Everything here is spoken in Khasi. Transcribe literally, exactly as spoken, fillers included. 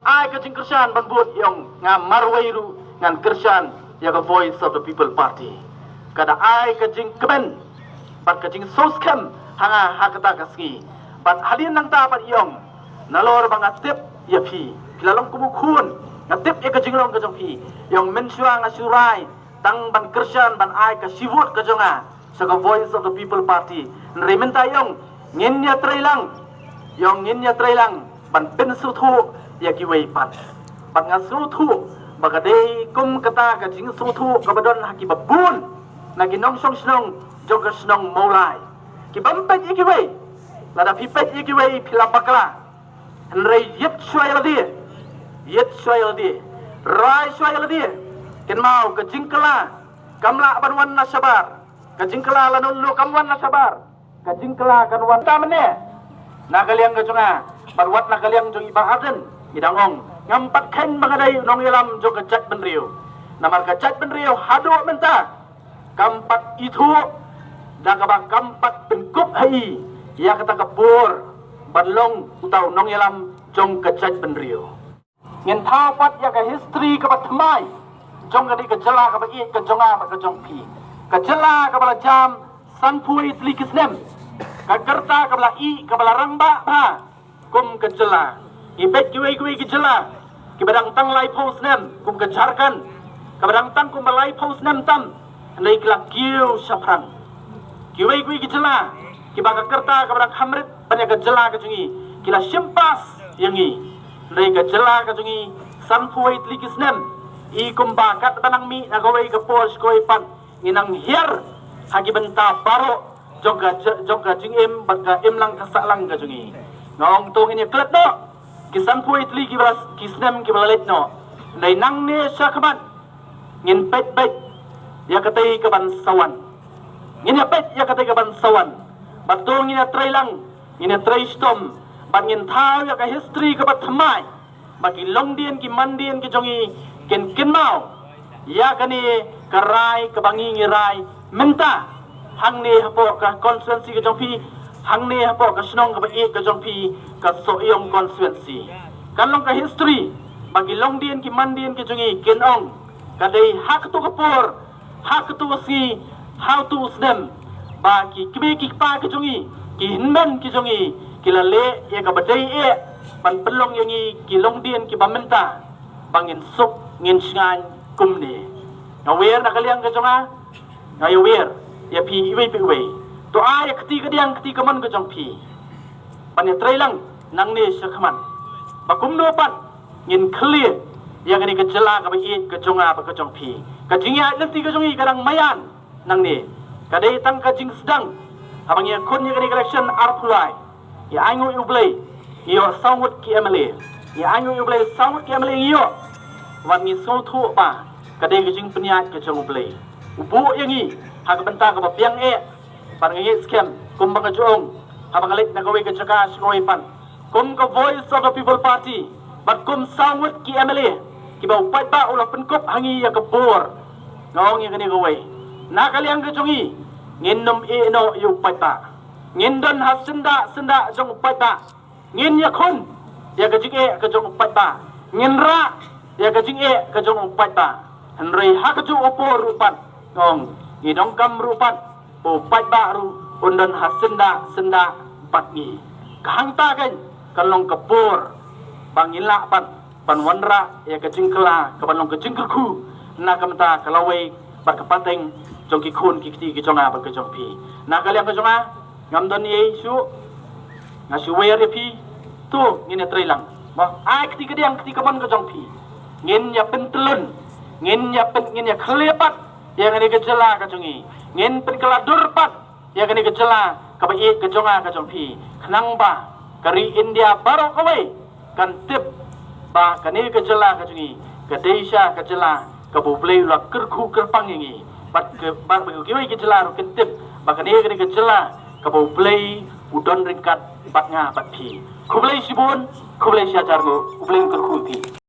Ai ka jingkyrshan ban bud ïong nga marwei ruh ngan kyrshan ïa ka Voice of the People Party. Ka da ai ka jingkmen bad ka jingsngewskhem ha nga ha kata ka sngi. Bad hadien nangta pat ïong nalor ba nga tip ïa phi, phi la long kum u khun, nga tip ïa ka jinglong ka jong phi. Ïong mynshuwa nga shu rai tang ban kyrshan ban ai ka shi vote ka jong nga sha ka Voice of the People Party. Hynrei mynta ïong ngin ïatreilang, ïong ngin ïatreilang ban pynsngewthuh ïa kiwei pat. Bad nga sngewthuh ba ka dei kum kata ka jingsngewthuh kaba don ha kiba bun na ki nongshong shnong jong ka shnong Mawlai. Ki bym peit ïa kiwei, lada phi peit ïa kiwei phi la bakla. Hynrei ïeit shuwa ïa lade, ïeit shuwa ïa lade, rai shuwa ïa lade. Kynmaw ka jingkylla kam lah ban wan na shabar. Ka jingkylla la nonlo kam wan na shabar. Ka jingkylla kan wan ta mynne. Na ka liang ka jong nga bad wat na ka liang jong i Bah Ardent ngi dang ong ngam pat kheiñ ba nga dei u nongïalam jong ka jaitbynriew. Namar ka jaitbynriew haduh mynta kam pat ithuh da kaba kam pat pynkup ha i ïa kata ka por ban long uta u nongïalam jong ka jaitbynriew. Ngin thaw pat ïa ka history kaba thymmai jong ka dei ka jylla kaba ïeit ka jong nga bad ka jong phi. Ka jylla kaba la jam sanphew tylli ki snem. Ka rta kaba la ïeh kaba la rangbah bha kum ka jylla. Ngi peit kiwei kiwei ki jylla kiba dang tang laiphew snem kum ka Jharkhand, kaba dang tang kumba laiphew snem tam, hynrei ki la kiew shaphrang. Kiwei kiwei ki jylla kiba ka rta kaba dang kham rit ban ïa ka jylla ka jong ngi ki la shim pass ïa ngi. Hynrei ka jylla ka jong ngi sanphew tylli ki snem i kumba katba nang mih na kawei ka por sha kawei pat ngi nang hiar ha ki bynta baroh jong ka, jong ka jingim bad ka imlang ka sahlang ka jong ngi. Nga ong to ngin ïa klet noh ki sanphew tylli kiba la, ki snem kiba la leit noh. Hynrei nangne shakhmat ngin peit beit ïa katei kaban sa wan. Ngin ïa peit ïa katei kaban sa wan. Bad to ngin ïa treilang, ngin ïa trei shitom bad ngin thaw ïa ka history kaba thymmai. Ba ki longdien ki mandien ki jong ngi kin kynmaw ïa kane ka rai kaba ngi ngi rai mynta hangne hapoh ka constituency ka jong phi, hangne hapoh ka shnong kaba ïeit ka jong phi, ka Sohiong constituency. Kan long ka history ba ki longdien ki mandien ki jong ngi kin ong ka dei ha kato ka por, ha kato ka sngi, ha uto u snem ba ki kmie ki kpa ki jong ngi, ki hynmen ki jong ngi ki la leh ïa kaba dei eh ban pynlong ïa ngi ki longdien kiba mynta ba ngin suk ngin shngaiñ kumne. Nga wer na ka liang ka jong nga, nga ïa wer ïa phi iwei pa iwei. To ai ïa kti kadiang kti kamon ka jong phi ban ïa treilang nangne shakhmat ba kumno pat ngin khlieh ïa kane ka jylla kaba ïeit ka jong nga bad ka jong phi. Ka jingïaid lynti ka jong ngi ka dang maïan nangne. Ka dei tang ka jingsdang haba ngi ïakhun ïa kane ka election arphew lai. Ngi ainguh ïa U Blei ngi ïoh saw ngut ki M L A. Ngi ainguh ïa U Blei saw ngut ki M L A ngi ïoh. Wat ngi sngewthuh ba ka dei ka jingpynïaid ka jong U Blei. U buh ïa ngi ha ka bynta kaba biang eh. Bad nga ngeit skhem kumba nga ju ong haba nga leit na kawei ka jaka sha kawei pat, kum ka Voice of the People Party bad kum saw ngut ki M L A kiba u paidbah u la pynkup ha ngi ïa ka bor. Nga ong ïa kane kawei, na ka liang ka jong ngi ngin nym ïeh noh ïa u paidbah. Ngin don ha syndah syndah jong u paidbah. Ngin ïakhun ïa ka jingeh ka jong u paidbah. Ngin rah ïa ka jingeh ka jong u paidbah. Hynrei ha kajuh ka por ruh pat, nga ong, ngi donkam ruh pat ba u paidbah ruh un don ha syndah syndah bad ngi. Ka hangta kan kan long ka por ba ngin lah pat ban wanrah ïa ka jingkylla kaban long ka jingkyrkhu na ka bynta ka lawei bad ka pateng jong ki khun ki kti ki jong nga bad ka jong phi. Na ka liang ka jong nga ngam don ei shuh. Nga shu wer ïa phi. To ngin ïa treilang. Mo, ai kti kadiang kti kamon ka jong phi. Ngin ïa pyntlun, ngin ïa pyn, ngin ïa khlieh pat ïa kane ka jylla ka jong ngi. Ngin pynkylla dur pat ïa kane ka jylla kaba ïeit ka jong nga ka jong phi. Khnang ba ka ri India baroh kawei kan tip ba kane ka jylla ka jong ngi ka dei sha ka jylla kaba U Blei u la kyrkhu kyrpang ïa ngi. Bad ka, bad ba kiwei ki jylla ruh kin tip ba kane, kane ka jylla kaba U Blei u don ryngkat bad nga bad phi. Khublei shibun, khublei shihajar nguh, U Blei un kyrkhu ïa phi.